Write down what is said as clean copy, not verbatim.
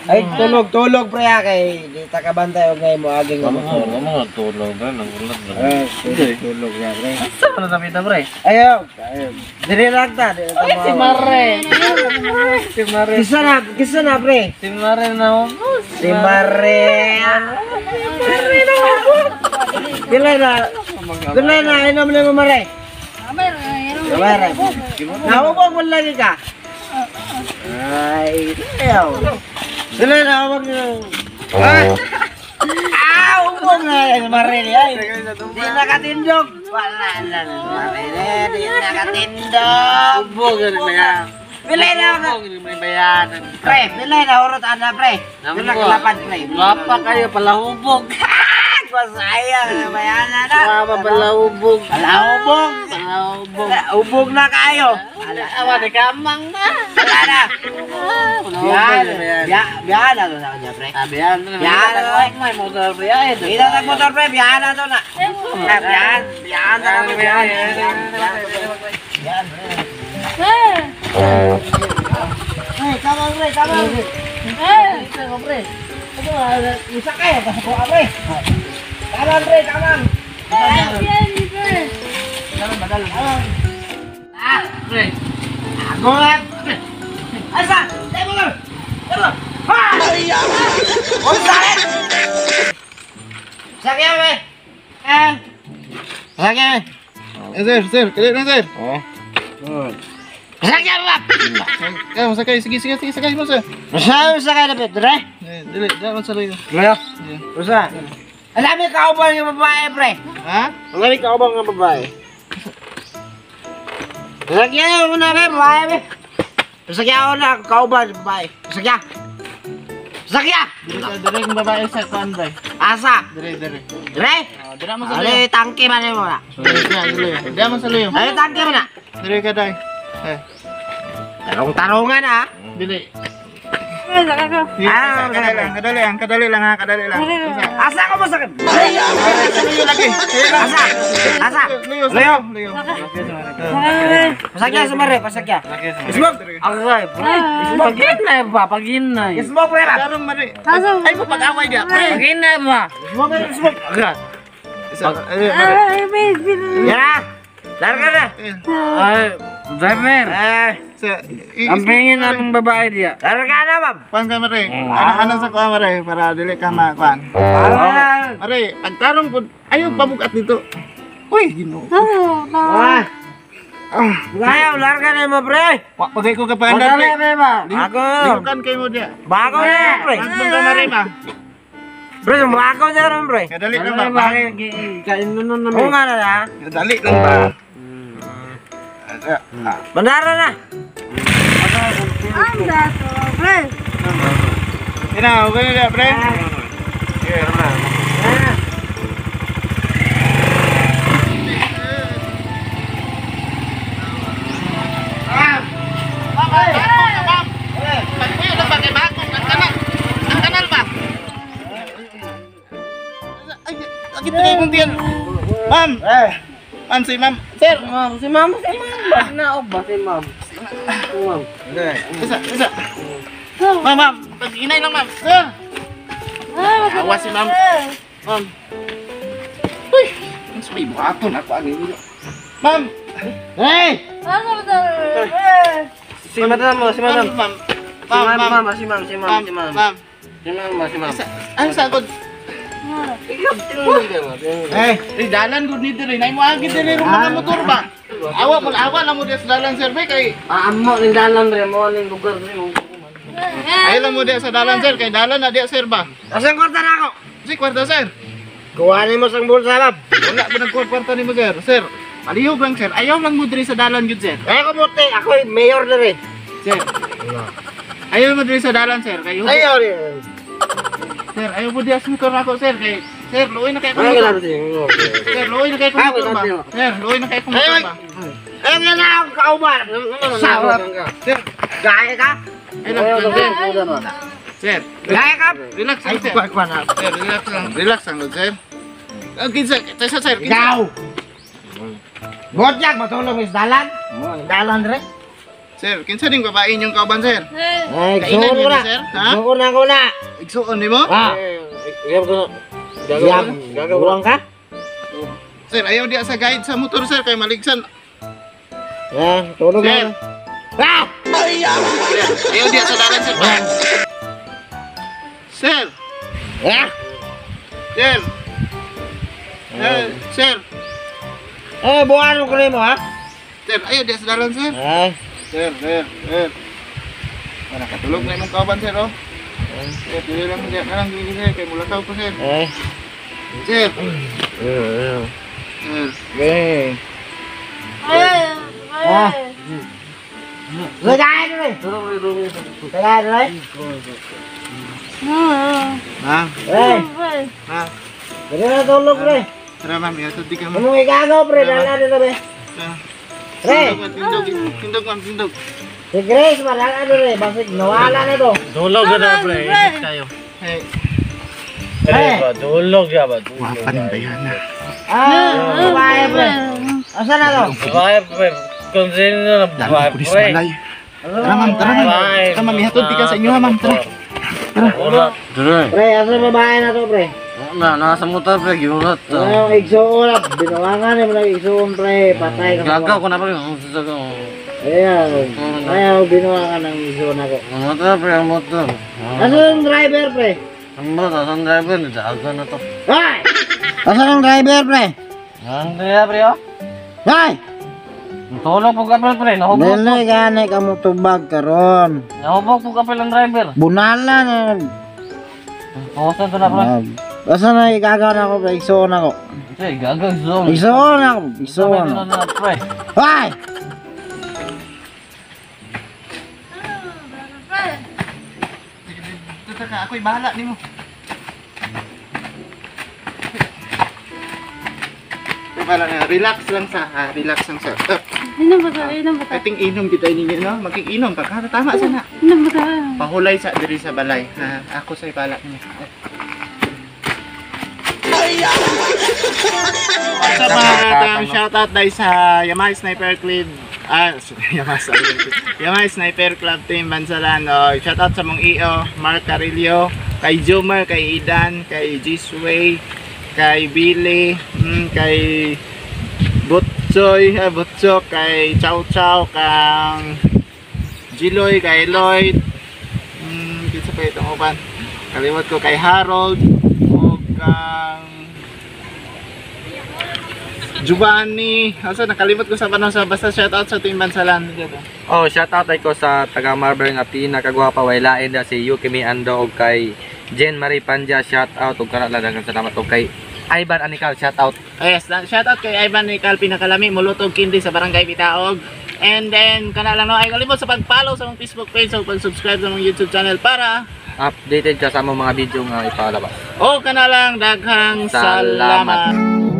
Ay, tulog pre kay di ta kabantay og ngay mo aging mo. Mo tulog ba nang ulat ba. Eh, tulog na pre. Asa man na ta pre? Ayaw, ayaw. Diri lang ta, diri ta. Si Mare. Si Mare. Kisa na pre. Si Mare na mo. Si Mare. Mare na mo. Pila na inom na mo Mare. Mare. Naubog mo lagi ka. Ay, ayaw. Dili na wag na. Ah, ubog na yan, Mare ni ay. Di nakatindog. Wala na Mare ni, di nakatindog. Ubog na ya. Pila na Ubog ni may bayanan. pre, pila na urot ana pre. Pila kalapan pre. Wapa kayo palahubog. Masaya, bayanan na. Wapa palahubog. Palahubog. Palahubog. Ubog na kayo. Awa di kamang na. Wala na. Biyan, Biyan na to sa kanya pre. Biyan. Biyan. May motor pre ay. Kita tag motor pre, biyan na to na. Biyan, biyan na kami biyan. Biyan pre. Hey, kamang pre, kamang. Eh, pre. Ito, isa kayo kasi ko pre. Kamang pre, kamang. Kamang badal. Ah, pre. Ako nga. Asa? Demo. Demo. Ha! Unsa? Sakya we. Eh. Sakya we. Eh, sir, kali na sir. Oh. Sakya ba? Kaya sakay, sige, sakay mo sir. Usa sakay na pre. Eh, dili, dili sa luyo. Luyo. Usa. Alam mo kauban nga babae pre. Ha? Alam mo kauban nga babae. Sakya mo na pre, babae pre. Sakya ko na kauban babae. Sakya. Sakya. Dire kung babae sa kuan bay. Asa? Dire, dire. Dire? Dire mo sa luyo. Ale tangke man mo na. Dire, dire mo sa luyo. Ale tangke man na. Dire ka dai. Eh, Tarong-tarungan ah. dili. Ah, Kadali lang ha, kadali lang. Asa ko mo sakit? Sa luyo lagi. Asa? Asa? Luyo, luyo, luyo. Pasakya sa mare, pasakya. Smoke. Agay, pre. Paginay ba? Paginay. Smoke pre ba? Karong mari. Ay mo pag-away dia. Pre. Paginay ba? Smoke, smoke. Agay. Ya. Larga na. Ay, driver. Eh, Ampingin anong babae diya. larga na, ma'am. Kuan ka mare. Ana sa kuan mare para dili ka makuan. Mare, pagtarong pud ayo pabugat dito. Uy, Ginoo. Ah. Ayaw, larga na mo, pre. Wa pagay ko kapaandar Madali pre. pre ba? Ako. Lihukan kay mo diya. Bago na, pre. Hagdong ka mare ma. Pre, bago na rin, pre. Kadali lang ba? Kain mo na Oo nga na, ha? Kadali lang ba? Bandara na. Ina, okay na pre. Ma'am. Ma'am, si ma'am. Sir. Ma'am, si ma'am, si ma'am. Naog ba si ma'am? Ma'am. Isa, isa. Ma'am, ma'am. Pag-inay lang, ma'am. Sir. Awa si ma'am. Ma'am. Uy, ang sabay buhaton ako ang inyo. Ma'am. Hey! Si madam mo, si madam. Ma'am. Si ma'am, ma'am, si ma'am, si ma'am, si ma'am. Ma'am. Si ma'am, si ma'am. Ano sagot? Hey! Eh, dalan gud ni diri. Nay mo agi diri rong mga motor ba? Awa mo awa na mo diya sa dalan sir bay kay Amo ning dalan re mo ning lugar re mo. Ay lang mo diya sa dalan sir kay dalan na diya sir ba. Asang kwarta na ako? Si kwarta sir. Kuhanin mo sang bulsa, ma'am. Wala ba nagkwarta nimo sir? Sir, palihog lang sir. Ayaw lang mo diri sa dalan gyud sir. Eh, kumuti. Ako yung mayor na rin. Sir. Ayaw mo diri sa dalan sir kay Ayaw rin. Sir, ayaw mo diya sa motor ako sir kay sir, luoy na kay Ano ko. Sir, luoy na kay ko motor ba? Sir, luoy na kay ko motor ba? Ayaw nga na ako kauban. Sarap. Sir, Gaya ka? ay lang sir. Sir, Gaya ka? relax lang sir. Kuha na. Sir, relax lang. Relax lang sir. Ah, kinsa, kinsa sir, kinsa. Ikaw! Botyak, matulog sa dalan. Dalan rin. Sir, kinsa ning babae inyong kauban, sir? Ay, Kainan igsuon ko yun, na. sir? Ha? Igsuon na ko na. Igsuon nimo? Ah, Gagaw ko na. Gagaw. Gagaw ka? Sir, ayaw diya sa guide sa motor, sir, kay maligsan. Ah, tulog Sir. na. Ah! Sir, ayaw diya sa dalan, sir. Sir, Ah! sir. Sir, sir. Eh, buwan mo ko nimo, ha? Sir, ayaw diya sa dalan, sir. Ay. Sir, sir, sir. Wala katulog na imong kauban, sir, oh. Sir, dili lang diya na lang dili, sir, kay mulakaw ko, sir. Ay. Sir. Sir. Eh. Ah. Lagay na rin. Lagay na rin. Ma'am, Eh, ma'am. dali na tulog, pre. Tara, ma'am, ihatod di ka, ma'am. Anong igagaw, pre? Dala dito, pre. Tara. Pre, Tindog, ma'am, tindog. Tindog, ma'am, tindog. si Grace, madala na rin. Basig, nawala na to. Dulog na pre. Init kayo. Hey. Eh. Dulog ya ba? Wapa ning bayana. Ah, babae, pre. Asa na to? Babae pre. Kung sino na Lalo babae ko ni sa pre. balay. Tara, ma'am, tara, ma'am. Tara, ma'am, ihatod di ka sa inyo, ha, ma'am. Tara. Wala. Dre. Pre, asa babae na to, pre? Na nasa motor pre giulat. Ano yung igsuon na? Binuwangan mo lang igsuon, pre. Patay ka. Gagaw ko na pre. Ang sasagaw. Ayan. Ayaw, binuwangan ng igsuon ako. Ang motor pre, ang motor. Asa yung driver, pre? Ang motor, ang driver, dagan na to. Ay! Asa yung driver, pre? Ang driver pre oh. Ay! Tulog po kapel pre, nahubog. Dili gani ka mo tubag karon. Nahubog po kapel ang driver. Bunala na. Pusan to na pre. Asa na igagaw na ako, pre? Igsuon ako. Pre, gagaw zoom. Igsuon ako. Igsuon. na pre. Ay! Dito ka, ako'y bahala nimo. Ako'y bahala na. Relax lang sa, ha? Relax lang sa. Inom ba ta? Inom ba ta? Ating inom kita ninyo, no? Makikinom pa. Ka, tama sana. Inom ba ta? Pahulay sa diri sa balay. Ha? Ako sa'y bahala ninyo. What's up, mga katam? Shoutout dahil sa Yamaha Sniper Club. Ah, Yamaha Sniper Club. Yamaha Sniper Club Team Bansalan. Oh, shoutout sa mong EO, Mark Carillo, kay Jomar, kay Idan, kay Gisway, kay Billy, kay Butchoy, Butcho, kay Chow Chow, kang Jiloy, kay Lloyd, kinsa pa itong uban? Kalimot ko kay Harold, o kang Giovanni. Asa nakalimot ko sa panahon sa basta shoutout sa Team Bansalan. Oh, shout out ay ko sa taga Marber nga pinakagwapa way lain da si Yukimi Ando og kay Jen Marie Panja, shout out og kana lang daghang salamat og kay Ivan Anikal, shout out. Yes, shoutout kay Ivan Nical Pinakalami, Mulutog Kindi sa Barangay Bitaog. And then kana lang no, ay kalimot sa pag-follow sa mong Facebook page o pag-subscribe sa mong YouTube channel para Updated ka sa among mga video nga ipalabas. o kana lang daghang Salamat. salamat.